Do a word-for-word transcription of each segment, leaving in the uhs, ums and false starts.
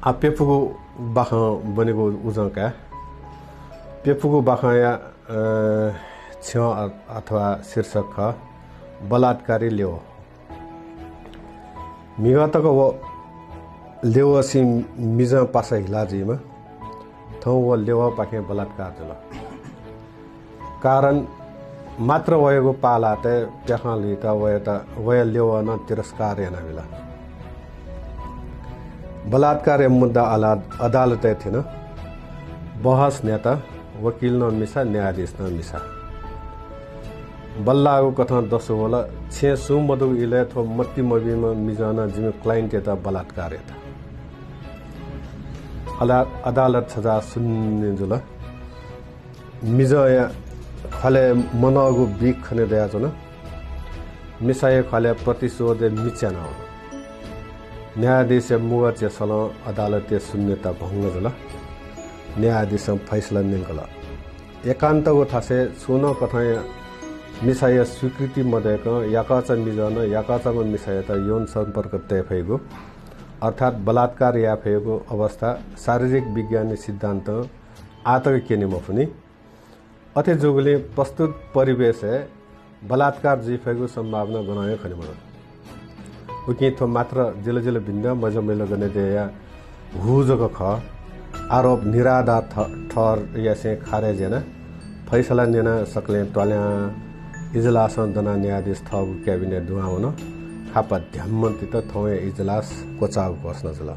आ, प्यपुगु बाखं ब्वनेगु उजं काये। प्यपुगु बाखंया, अ, छ्यं अ-, अथवा शीर्षक खः बलात्कारी ल्यवः। म्हिगः तक व ल्यवःसिं मिजं पासा हिला जुइमा। थौं व ल्यवःपाखें बलात्कार जुल। कारण मात्र वयागु पालातय् प्याखं लुइत वयात, वया ल्यवः नं तिरस्कार यानाबिल। बलात्कारया मुद्दा अला-, अदालतय् थिन। बहस न्ह्यात, वकिल नं मिसा, न्यायाधीश नं मिसा। बल्लाःगु कथं दसु वल, छेँय् सुं मदुगु इलय् थ्व मतिइ मभिंम्ह मिजं नं जिमि client-यात बलात्कार यात। अला-, अदालत छजाः शून्य जुल। मिजंया ख्वालय् मनःगु बिख खने दयाच्वन। मिसाया ख्वालय् प्रतिशोधया मि च्यानावन। न्यायाधीशया मुगः च्यसलं अदालतया शून्यता भंग जुल। न्यायाधीशं फैसला न्यंकल। एकान्तगु थासय् छुं नं कथंया मिसाया स्वीकृति मदय्कं याकःचा मिजं नं याकःचाम्ह मिसायात यौन सम्पर्क तये फइगु, अर्थात् बलात्कार याये फइगु अवस्था शारीरिक विज्ञानया सिद्धान्तं आः तक क्यने मफुनि। अथे जूगुलिं प्रस्तुत परिवेशय् बलात्कार जुइ फइगु सम्भावना गनं हे खने मदु। उकिं थ्व मात्र जिलजिल भिंद्यः मजःमैला गनेद्यःया हु जक खः। आरोप निराधार ठ-, ठहर यासें खारेज यानाः फैसला न्यनाः सकलें त्वाल्यां इजलासं दनाः न्यायाधीश थःगु क्याबिनय् दुहां वन। खापा ध्याम्म तित थौंया इजलास क्वचाःगु घोषणा जुल।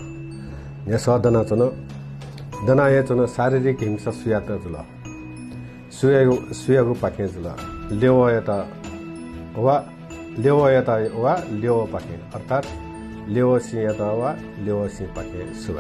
न्ह्यसः दनाच्वन। दना हे च्वन, शारीरिक हिंसा सुयात जुल? सुयागु, सुयागुपाखें जुल? ल्यवःयात वा, ल्यवःयात वा ल्यवःपाखें, अर्थात् ल्यवःसिंयात वा ल्यवःसिंपाखें सु?